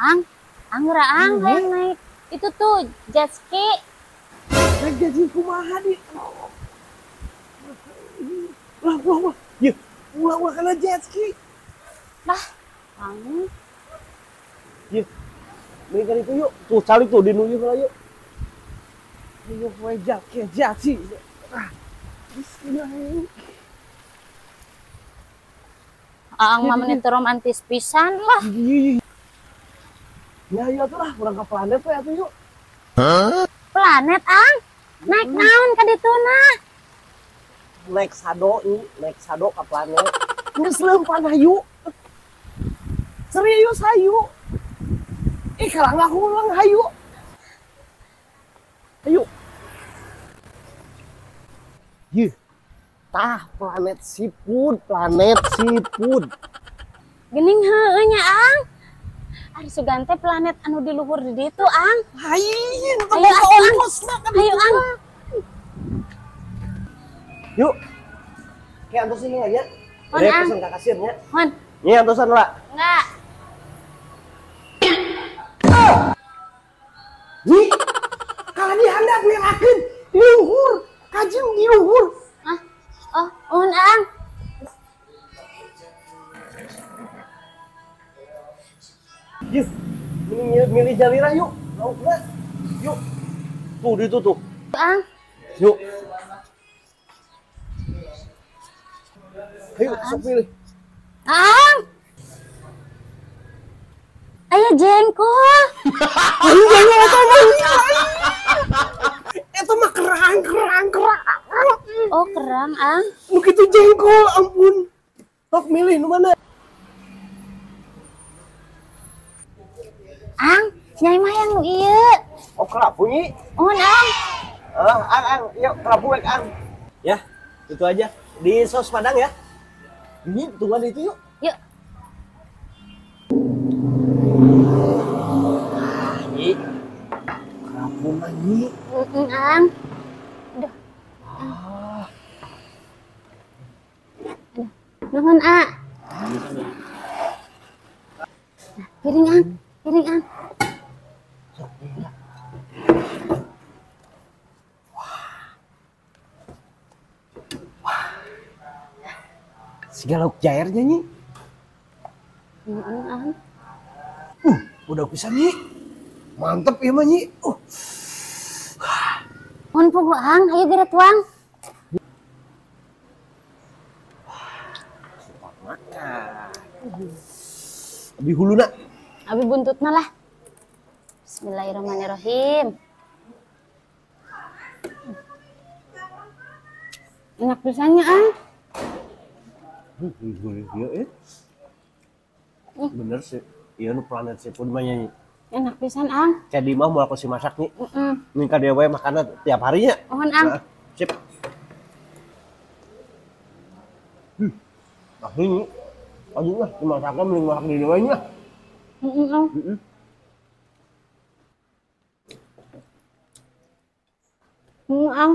Ang, anggra ang hayang naik. Itu tuh jet ski. Naik jet ski kumaha di? Wah, wah, wah. Yeuh, ulah ulah kana jet ski. Lah, ang. Yeuh. Mending kan itu yuk. Tuh cari tuh di nuyu lah yuk. Ayo we jet ski. Ah. Bismillahirrahmanirrahim. Aang mah meni teu romantis pisan lah. Ya ya tuh lah, urang ke planet we atuh yuk. Hah? Planet ang? Naik naon ka dituna? Naik sado ini, naik sado ke planet. Geus leumpang hayu. Serius hayu. Ih, kalah ngahulang hayu. Hayu. Yeuh. Tah, planet siput, planet siput. Gening heueuh nya, Ang. Ari sugan teh planet anu di luhur di ditu, Ang. Hayu, ayo Ang. Ayo, Ang. Yuk. Kayak antosan ini aja. Hon, Udah Ang. pesen ka kasirnya. Hon. Nih antosan lah. Enggak. Nih, kalau di handap ngerakeun di luhur, kajing di luhur. Hah? Oh, mohon Ang. Yuk, milih jalira yuk. Laukna. Yuk. Tuh di itu tuh. Ang. Yuk. Ayo, sok milih. Ang. Ayo jengkol. Ayo jengkol eta mah. Eta mah kerang, kerang, kerang. Oh, kerang, Ang. Nu kitu jengkol, ampun. Sok milih nu mana? Ang, nyai mah yang nu ieu. Oh, kerapu nyi. Mohon, Ang. Ah, Ang, Ang, yuk kerapu wek, Ang. Ya, itu aja. Di saus Padang ya. Ini tungguan itu yuk. Yuk. Ah, nyi. Kerapu mah nyi. Ang. Aduh. Ah. Aduh. Nuhun, A. Nah, piring, Ang. Piring, Ang. Siga lauk jairnya nyi. Ang. Udah pisan nyi. Mantep ya mah nyi. Mun pugu Ang, ayo geura tuang. Wah, makan. Abi huluna. Abi buntutna lah. Bismillahirrahmanirrahim. Enak pisannya, Ang. Gurih ya, eh. Bener sih. Iya nu planet seafood mah nyanyi. Enak pisan, Ang. Kayak di mah mau aku si masak nih. Nih ka dewe makanan tiap harinya. Mohon, Ang. Nah, sip. Asli nih. Aduh lah, dimasaknya mending masak di dewe nya. Ang. Ang.